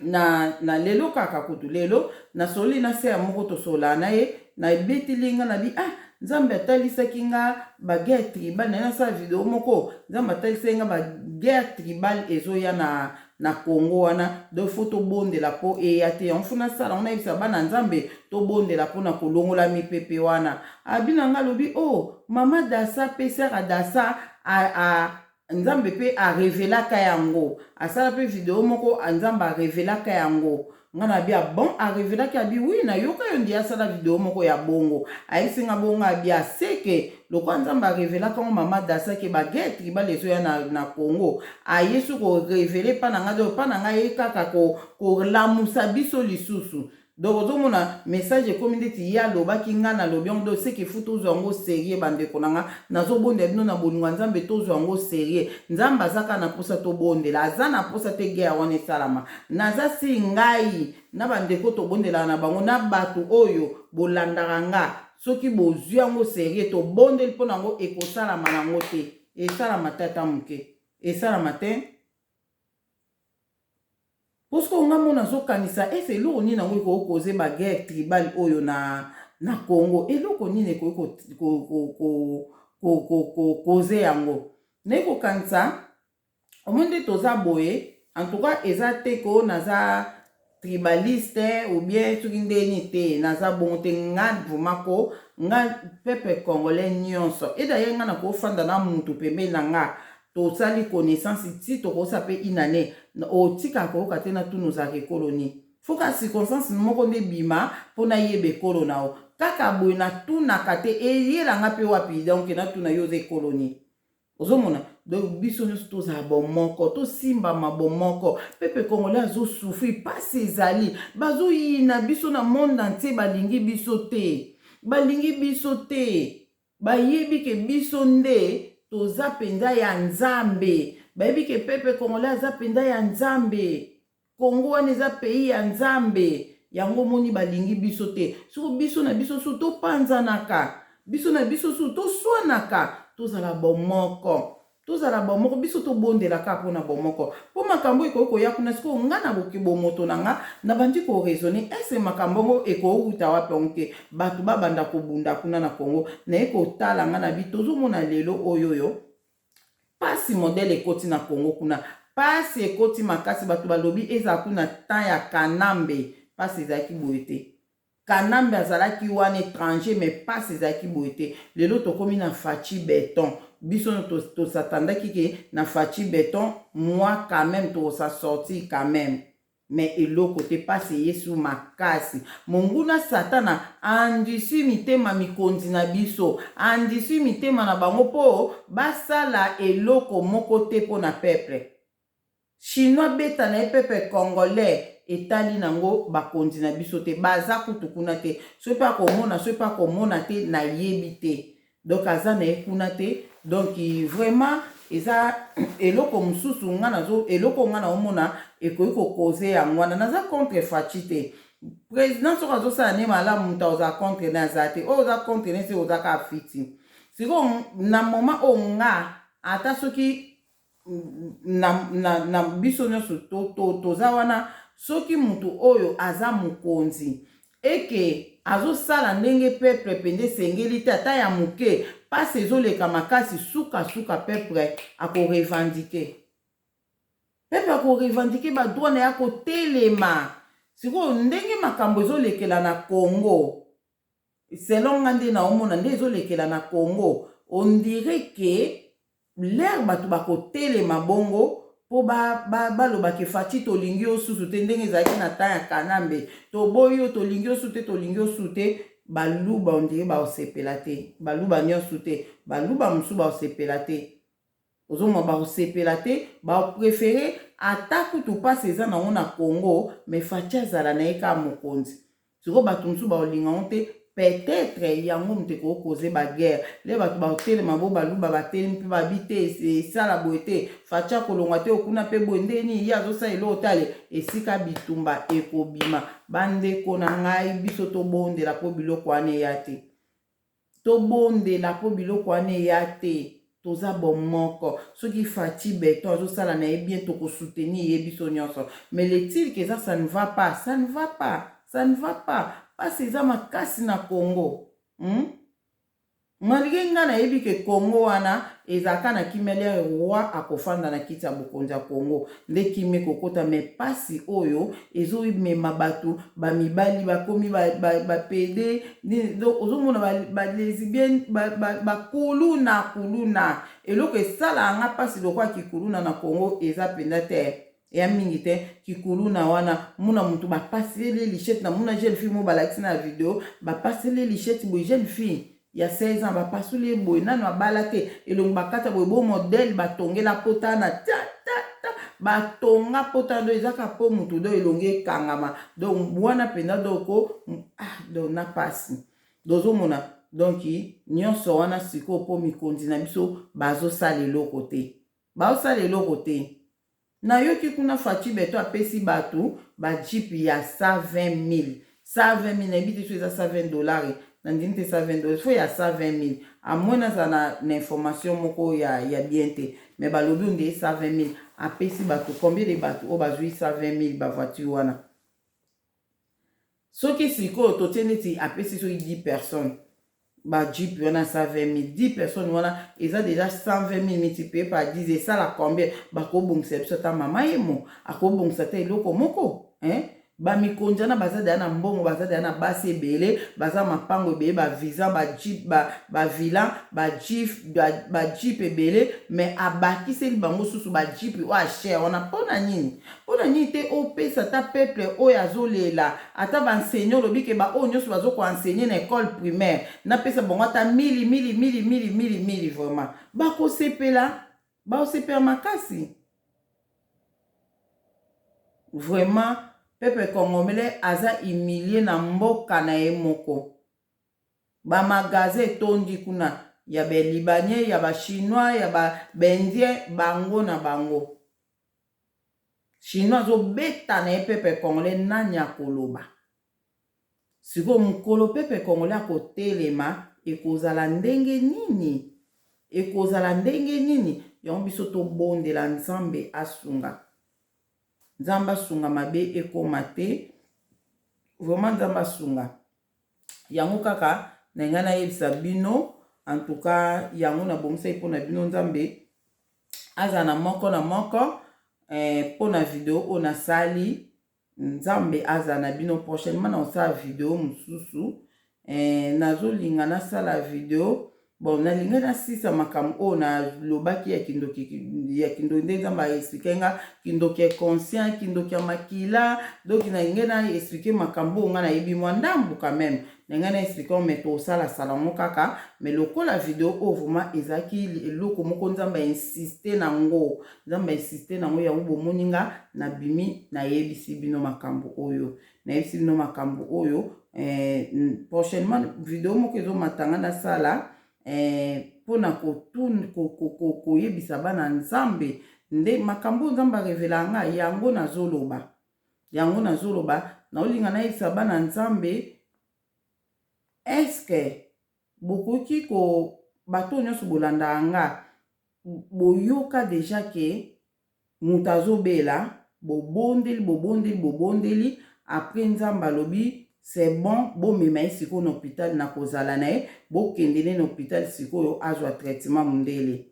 na, na lelo kaka kutu lelo nasololi na sœur moko tosololaka na ye nabeteli ye nga na bi ah nzambe atalisaki nga ba guerre tribal naye nasala video moko nzambe atalisaki nga ba guerre tribal ezoya na na Congo wana donc faut tobondela mpo eya te yango fo nasala yango nayebisa bana nzambe tobondela mpo na kolongola mipepe wana abi na nga alobi oh mama dasa mpe sœur adasa a, a, Nzambe pe a revelaka yango asala pe video moko nzambe a revelaka yango nga na bi ah bon a revelaki abi oui na yoka yo ndiye asala video moko ya bongo ayebisi nga bongo nga abi ah seke lokola nzambe a revelaka ngo mama dasa ke ba guerre tribal ezoya na, na Congo aye su ko revele pa na nga donc pa na nga ye kaka ko kolamusa biso lisusu Donc ozo mona message ekomi ndeti ye alobaki nga na lobi yango donc seke faut tozwa yango serieux ba ndeko na nga nazo bondela bino na bolingo ya nzambe tozwa yango serieux nzambe aza kaka na posa tobondela aza na posa te guerre wana esalama naza si ngai na ba ndeko tobondelaka na bango na batu oyo bolandaka nga soki bozwi yango serieux tobondeli mpo na yango ekosalama na yango te esalama te ata moke esalama te Po sikoyo nga moko nazo kanisa est eloko nini yango ekoki cause ba guerre tribal oyo na na Congo eloko nini ekoki ko ko ko ko ko ko ko cause yango naye kokanisa omoni nde toza boye en tout cas eza te ko naza Tribaliste ou bien soki ndeni te, naza bongo te. Nga vraiment ko nga peuple congolais nyonso. E d'ailleurs, nga nakofanda na mutu pembeni na nga, tosali connaissance ti tokosa mpe inane, otikaka koyoka te na tuna ozalaka ekolo nini. Foka circonstance moko nde bima mpo nayeba ekolo na yo. Kaka boye natunaka te, eyelanga mpe wapi. Donc natuna yo oza ekolo nini? Ozomona, donc biso nyonso tozala bomoko, tosimbama bomoko. Peuple congolais azosouffrir, mpasi ezali, bazoyina biso na monde entier, balingi biso te, balingi biso te. Bayebi ke biso nde toza mpenza ya Nzambe, bayebi ke peuple congolais aza mpenza ya Nzambe. Kongo wana eza pays ya Nzambe. Yango omoni balingi biso te. Soko biso na biso su topanzanaka, biso na biso su toswanaka. Tozala bomoko, tozala bomoko. Biso tobondelaka mpona bomoko, mpo makambo ekoki koya kuna. Sikoyo nga na boki bomoto na nga, nabandi koraisonner: ese makambo yango ekowuta wapi? Yango ke bato babanda kobunda kuna na Kongo, naye kotala nga na bi tozomona lelo oyo oyo pasi modèle ekoti na Kongo kuna, pasi ekoti makasi. Bato balobi ezala kuna temps ya Kanambe pasi ezalaki boye te. Kanambe azalaki wana étranger, mais pasi ezalaki boye te. Lelo tokómi na Fatshi Béton. Biso tosatandaki ke na Fatshi Béton moi quand même tokosa sortir quand même, mais eloko te. Mpasi eyesu makasi. Monguna Satana andisi mitema mikonzi na biso, andisi mitema na bango mpo basala eloko moko te mpo na peuple. Chinois beta na ye peuple congolais, etali nango bakonzi na biso te. Baza kutu kuna te. Soki mpe akomona, soki mpe akomona te, nayebi te. Donc aza na ye kuna te. Donc vraiment eza eloko mosusu nga nazo, eloko nga naomona ekoki kocauser yango wana. Naza contre Fatshi te. Président soki azosala ne malamu, moto akozala contre ne aza te. Oyo oza contre ne se oza kaka fiti. Sikoyo na moment oyo nga ata soki na biso nyonso toza wana, soki motu oyo aza mokonzi eke azosala ndenge peuple mpenza esengeli te, ata ya moke, mpasi ezoleka makasi. Sukasuka peuple akorevendiquer, peuple akorevendiquer badroit na ye, akotelema. Sikoyo ndenge makambo ezolekela na Congo, selon nga nde naomona nde ezolekela na Congo, on dirait ke l'heure bato bakotelema bongo mpo balobaka ba, Fatshi tolingi yo susu te, ndenge ezalaki na temps ya Kanambe, toboyi yo, tolingi yo susu te, tolingi yo susu te. Baluba on dirait baosepela te. Baluba nyonso te, baluba mosusu baosepela te. Ozomona, baosepela te, bapréférer ata kutu mpasi eza nango na Congo, mais Fatshi azala na ye kaka mokonzi. Sikoyo bato mosusu baolinga yango te. Peut-être yango moto ekocauser baguerre le bato baotelema bo baluba batelemi mpe babi te, esala boye te, Fatshi akolongwa te okuna mpe boye ndeni ye azosala eloko tale esika bitumba ekobima. Bandeko na ngai, biso tobondela mpo biloko wana eya te, tobondela mpo biloko wana eya te. Toza bomoko. Soki Fatshi Béton azosala na ye bien, tokosoutenir ye biso nyonso. Mais le tir eza, ça ne va pas, ça ne va pas, ça ne va pas. Mpasi eza makasi na Congo, Malgré nga nayebi ke Congo wana ezalaka na kimia, l'heure roi akofanda na kiti ya bokonzi ya Congo nde kimia ekokota. Mais mpasi oyo ezomema bato, bamibali bakomi bapédés, ozomona balesbiennes, bakuluna kuluna. Eloko esalaka nga mpasi lokola kikuluna na Congo eza mpenza te, eya mingi te. Kikuluna wana, muna motu bapaseli lichette na muna jeune fille mo balakisi na video, bapaseli lichette boye, jeune fille ya 16 ans, bapasuli ye boye, nano abala te, elongi bakata boye bo modèle batongela pota na ta ta ta, batonga pota do ezaka mpo motu do elongi ekangama. Donc wana mpenza doko, ah, donc na pasi dozomona. Donc nyonso wana sikoyo mpo mikonzi na biso bazosala eloko te, bazosala eloko te. Nayoki kuna Fatshi Béton apesi bato bajeep ya 120 000, 120 000. Nayebi te so eza 120 dollars, nandimi te 120 dollars, fo ya 120 000. À moins naza na information moko ya bien te, mais balobi onde 120 000 apesi bato. Combien de bato oyo bazwi 120 000 bavoiture wana? Soki sikoyo totie neti apesi soki 10 personnes bajeep wana 120 000, 10 personnes wana eza déjà 120 000 multiplié par 10, esala combien? Bakobongisa biso ata mama ye mo akobongisa ata eloko moko, hein? Ba mikonzi wana baza deja na mbongo, baza deja na basi ebele, baza mapango ebele, ba visa, ba jeep, ba villa, ba jeep, ba jeep ebele, mais abakiseli bango susu ba jeep oyo ya cher wana pona nini? Pona nini te opesa ata peuple oyo azolela, ata ba enseignants olobi ke ba oyo nionso bazo ko enseigner na ecole primaire, napesa bango ata mili mili mili mili mili mili vraiment bakosepela, bakosepela makasi. Vraiment peuple congolais aza humilie na mboka na ye moko. Ba magasin etondi kuna ya ba libanais, ya ba chinois, ya ba indien bango na bango. Chinois azo beta na ye peuple congolais nani akoloba? Sikoyo mokolo peuple congolais akotelema ekozala ndenge nini? Ekozala ndenge nini? Yango biso tobondela Nzambe asunga. Nzambe asunga mabe ekoma te. Vraiment Nzambe asunga. Yango kaka na ngai nayebisa bino en tout cas yango nabongisaki mpo na bino Nzambe azala na moko na moko eh, mpo na video oyo nasali Nzambe azala na bino prochainement nakosala video mosusu eh, nazolinga nasala video bon nalingi nasisa makambo oyo nalobaki ya kindoki ya kindoki nde nzambe aexplike nga kindoki ya conscient kindoki ya makila donc nalingi na explike makambo oyo nga nayebi mwa ndambu quand même nalingi na explike yango mais tosalasala yango kaka mais lokola video oyo vraiment ezalaki eloko moko nzambe ainsiste na ngo Nzambe a insiste na ngo yango bomoni nga na bimi na yebisi bino makambo oyo na yebisi bino makambo oyo eh, prochainement video moko ezo mata nga nasala eh, mpona koyebisa ko, ko, ko, ko bana Nzambe nde makambo oyo Nzambe arevela nga yango nazoloba yango nazoloba naolinga nayebisa bana Nzambe eske bokoki ko bato oyo nyonso bolandaka nga boyoka dejà ke mutu azobela bobondeli bobondeli bobondeli après nzambe alobi c'est bon bomema ye sikoyo na hopital nakozala na ye bokende ne na hopital sikoyo azwa traitement mundele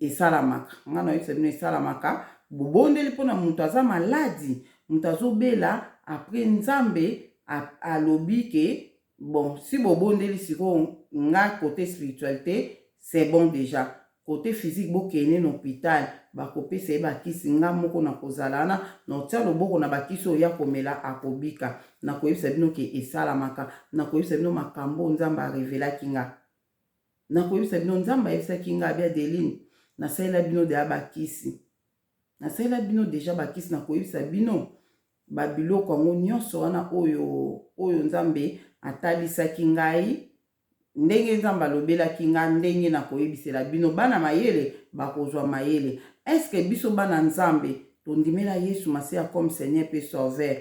esalamaka nga nayebisa bino esalamaka bobondeli mpona mutu aza maladi mutu azobela après nzambe alobi ke Bon si bobondeli sikoyo nga cote spiritualite c'est bon dejà cote physique bokende na hopital bakopesa ye bakisi nga moko nakozala wana nakotia loboko na bakisi oyo akomela akobika nakoyebisa bino ke esalamaka nakoyebisa bino makambo oyo nzambe arevelaki nga nakoyebisa bino nzambe ayebisaki nga abi adeline nasalela bino deja bakisi nasalela bino deja bakisi nakoyebisa bino Ba biloko yango nyonso wana oyo, oyo Nzambe atalisaki ngai, ndenge Nzambe alobelaki ngai, ndenge nakoyebisela bino. Bana mayele bakozwa mayele. Est-ce que biso bana Nzambe tondimela Yesu Masiya comme Seigneur pe Sauveur?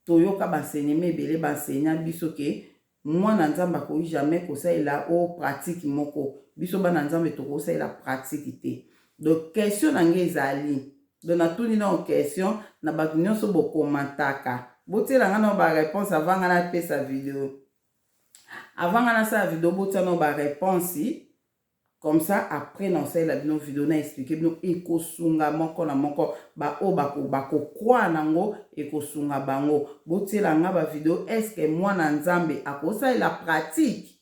Toyoka ba enseignement ebele ba enseigna biso ke Mwana Nzambe akoki jamais kosalela o pratique moko. Biso bana Nzambe tokoki kosalela pratique te. Donc question na ngai ezali, donc natuni nao question na bato nionso bo commentaka. Botiela ngai nao ba reponse avant ngai napesa video. Avant ngai nasala video botia nao ba reponse Comme ça après na osalela bino video na expliquer bino ekosunga moko na moko ba oyo bako bako croire nango ekosunga bango. Botiela nga ba video est ce que mwana Nzambe akosalela pratique?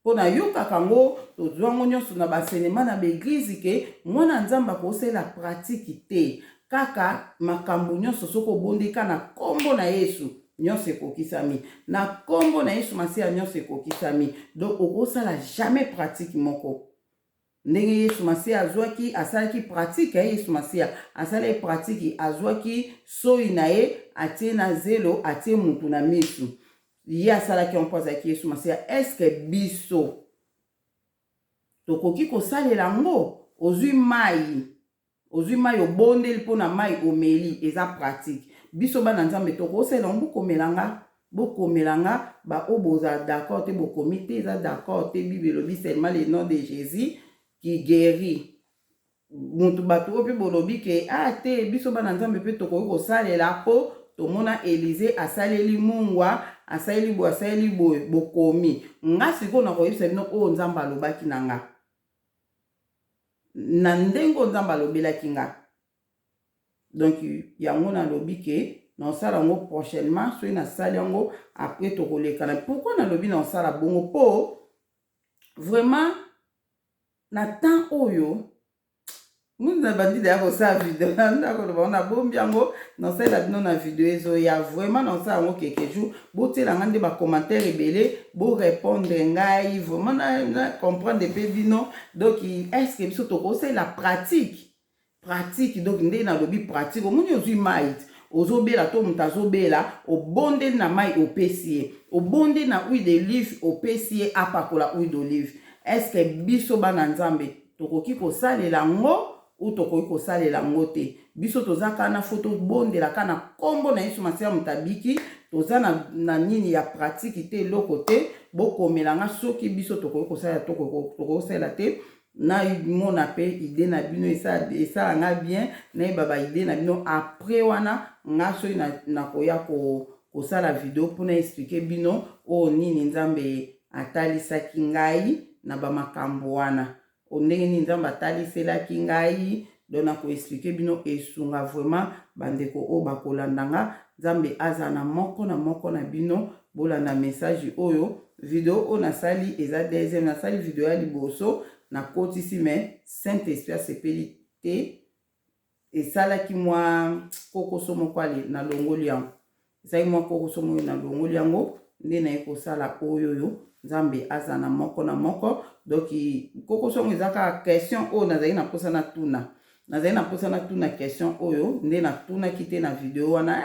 Po na yokaka ngo tozwa ngo nionso na ba enseignement na ba eglise ke mwana Nzambe akosalela pratique te kaka makambo nionso soki obondeli kaka na kombo na Yesu Nionso ekokisami. Na kombo na Yesu Masiya nionso ekokisami. Donc okosala jamais pratique moko. Ndenge Yesu Masiya azwaki, asalaki pratique, eh, Yesu Masiya asalaki pratique, azwaki soyi na ye, atie na zelo, atie mutu na misu. Ye asalaki yango mpo azalaki Yesu Masiya. Est-ce que biso tokoki kosalela yango? Ozwi mayi Ozui mayi obondeli pona mayi omeli eza pratique biso bana nzambe tokosalela yango bokomela nga bokomela nga ba oyo bozala d'accord te bokomi te eza d'accord te bible elobi seulement le nom de Jesus qui guerit mutu bato oyo pe bolobi ke ah te biso bana nzambe pe tokoki kosalela po tomona Elise asaleli mungwa asaleli boye asaleli boye bokomi nga sikoyo nakoyebisa bino oyo nzambe alobaki na nga na ndenge oyo Nzambe alobelaki nga. Donc yango nalobi ke. Naosala yango prochainement. Soki nasali yango, après tokolekana. Pourquoi nalobi naosala bongo? Mpo vraiment na temps oyo mundu na bandida ya kosala video, nakoloba ngo nabombi yango, naosalela bino na video ezoya. Vraiment naosala yango quelques jours. Botiela nga nde bacommentaire ebele, borépondre ngai vraiment na comprendre mpe bino. Donc est ce que biso tokosalela pratique? Pratique, donc nde nalobi pratique, omoni, ozwi mai, ozobela to moto azobela, obondeli na mai, opesi ye, obondeli na huile d'olive, opesi ye apakola huile d'olive. Est ce que biso bana Nzambe tokoki kosalela yango ou tokoki kosalela yango te? Biso toza kaka na faut tobondela kaka na nkombo na Yesu Masiya, moto abiki. Toza na nini ya pratique te, eloko te. Bokomela nga soki biso tokoki kosalela, tokoki kosalela te. Namona mpe idée na bino, esala nga bien nayeba baidée na bino. Après wana, nga soki nakoya kosala video mpona expliquer bino oyo nini Nzambe atalisaki ngai na bamakambo wana, ndenge nini Nzambe ataliselaki ngai. Donc nakoexpliquer bino, esunga vraiment bandeko oyo bakolanda nga. Nzambe aza na moko na moko na bino. Bolanda message oyo. Video oyo nasali eza deuxième. Nasali video ya liboso, nakotisi, mais Saint Esprit asepeli te, esalaki mwa kokoso moko. Ale, nalongoli yango. Ezalaki mwa kokoso moko, nalongoli yango nde naye kosala oyo. Oyo Nzambe aza na moko na moko. Donc kokoso yango eza kaka question oyo nazali na mposa natuna. Nazali na mposa natuna question oyo nde natunaki te na video wana.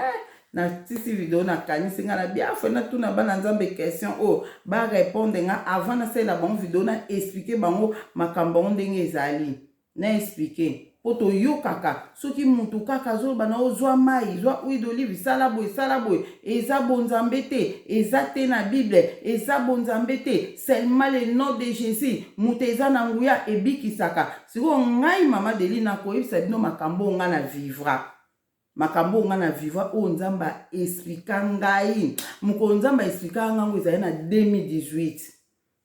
Natisi video, nakanisi nga na biafre natuna bana Nzambe question oyo, barépondre nga avant nasalela bango video, na expliquer bango makambo yango ndenge ezali. Na expliquer mpo toyokaka soki mutu kaka azoloba na ozwa mai, zwa huile d'olive, sala boye, sala boye, eza bonzambe te, eza te na Bible, eza bonzambe te, seulement le nom de Jésus moto eza na nguya ebikisaka. Sikoyo ngai mama Deli nakoyebisa bino makambo oyo ngai na vivre, makambo oyo ngai na vivre, oyo Nzambe aexpliqua ngai. Mokolo Nzambe aexpliqua ngango ezali na 2018.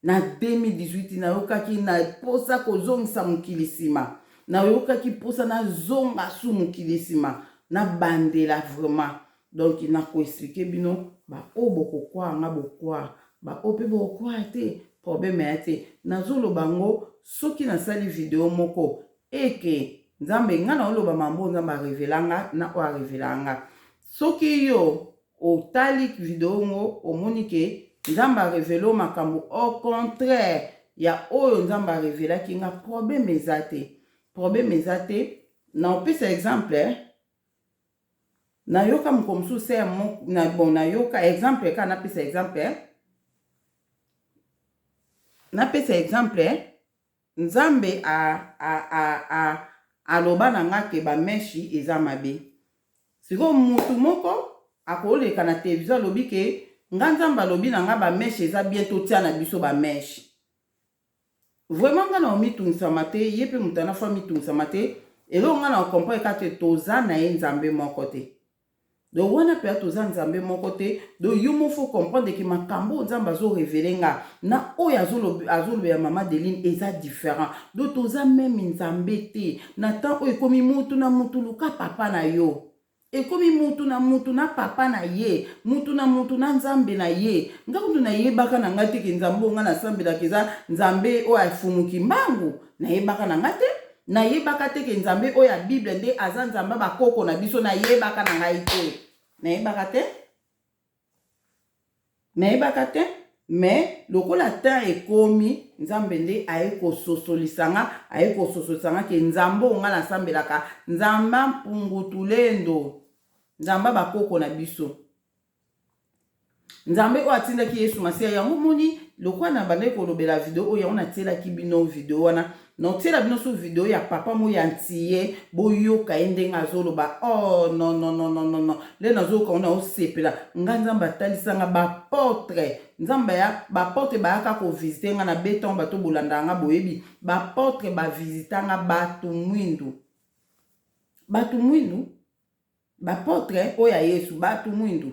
Na 2018 nayokaki na mposa kozongisa mokili nsima, nayokaki mposa nazonga su mokili nsima, nabandela vraiment. Donc nakoexpliquer bino. Baoyo bokokwaa nga, bokwaa. Baoyo mpe bokokwaa te, problème ya te. Nazoloba yango, soki nasali video moko eke Nzambe nga na oloba mambo Nzambe arévéla nga na oyo arévéla nga. Soki yo otali video ngo, omoni ke Nzambe arévéler makambo au contraire ya oyo Nzambe arévélaki nga, problème eza te, problème eza te. Na opesa exemple, nayoka moko mosusu se na bon, nayoka exemple kaka, napesa exemple, napesa exemple. Nzambe aloba na nga ke bamèches eza mabe. Sikoyo mutu moko akoleka na télévision, alobi ke nga Nzambe alobi na nga bamèches eza bien, totia na biso bamèches. Vraiment nga na omitungisama te, ye mpe moto ana faut amitungisama te. Eloko nga na ocomprendre kaka te, toza na ye Nzambe moko te. Donc wana mpenza toza Nzambe moko te. Donc yo mo faut comprendre ke makambo oyo Nzambe azorévéler nga na oyo azolobela mama Deline eza différent. Donc toza même Nzambe te. Na temps oyo ekomi mutu na mutu luka papa na yo, ekomi mutu na mutu na papa na ye, mutu na mutu na Nzambe na ye. Nga kutu nayebaka na ngai te ke Nzambe oyo ngai nasambelaka eza Nzambe oyo afumuki mbangu. Nayebaka na ngai te, nayebaka te ke Nzambe oyo ya Bible nde aza Nzambe bakoko na biso. Nayebaka na ngai te, nayebaka te, nayebaka te. Mais lokola temps ekomi, Nzambe nde aye kososolisa nga, aye kososolisa nga ke Nzambe oyo nga nasambelaka, Nzambe Mpungu Tulendo, Nzambe bakoko na biso, Nzambe oyo atindaki Yesu Masiya. Yango moni lokola na bandaki kolobela video oyo, yango natielaki bino video wana. Naotiela bino so video ya papa mo ya ntie, boyoka ye ndenge azoloba. Oh non, non, non, non, non, non, nde nazoyoka ngo, naosepela nga. Nzambe atalisanga baapôtre, Nzambe ya baapôtre bayaka kovisiter nga na beton. Bato bolandaka nga boyebi, baapôtre bavisita nga, bato mwindu, bato mwindu, baapôtre oyo ya Yesu, bato mwindu.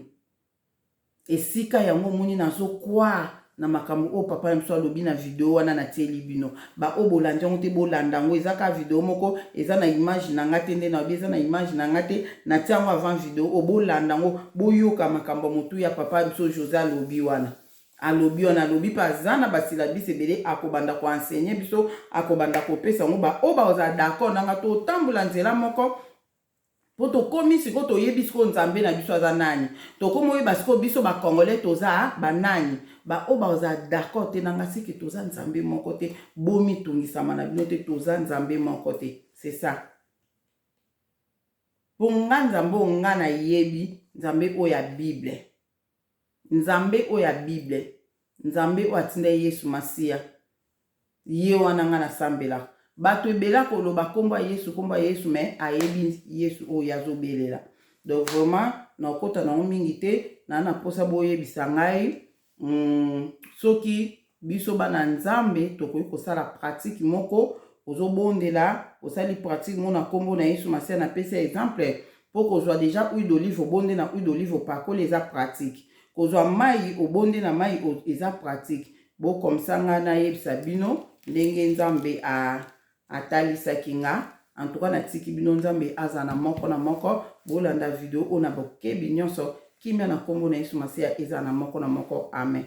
Esika yango omoni nazokwa. na makambo oyo papa na biso alobi na video wana natieli bino. Ba oyo bolandi yango te, bolanda yango. Eza kaka video moko, eza na image na nga te, nde nalobi eza na image na nga te, natia yango avant video oyo. Bolanda yango, boyoka makambo ya motuya papa na biso Jose alobi wana. Alobi wana, alobi mpe aza na ba syllabus ebele, akobanda ko enseigner biso, akobanda kopesa yango. Ba oyo bakozala d'accord na nga, totambola nzela moko, mpo tokomi sikoyo, toyebi sikoyo Nzambe na biso aza nani. Tokomi oyeba sikoyo biso Bacongolais toza banani. Baoyo bazala d'accord te na nga, seke toza Nzambe moko te. Bomitungisama na bino te, toza Nzambe moko te, c'est ça. Mpo nga, Nzambe oyo nga nayebi, Nzambe oyo ya Bible, Nzambe oyo ya Bible, Nzambe oyo atinda Yesu Masiya, ye wana nga nasambelaka. Bato ebele akoloba nkombo ya Yesu, nkombo ya Yesu, mais ayebi Yesu oyo azobelela. Donc vraiment, nakota nango mingi te. Na mposa boyebisa ngai soki biso bana Nzambe tokoki kosala pratique moko. Ozobondela, osali pratique moko na nkombo na Yesu Masiya. Napesi exemple mpo kozwa déjà huile d'olive, obonde na huile d'olive, opakoli, eza pratique. Kozwa mai, obonde na mai, eza pratique. Bokomisa ngai nayebisa bino ndenge Nzambe atalisaki nga. En tout cas, natiki bino, Nzambe aza na moko na moko. Bolanda video oyo na bokebi nyonso. Kimia na nkombo na Yesu Masiya eza na moko na moko. Amen.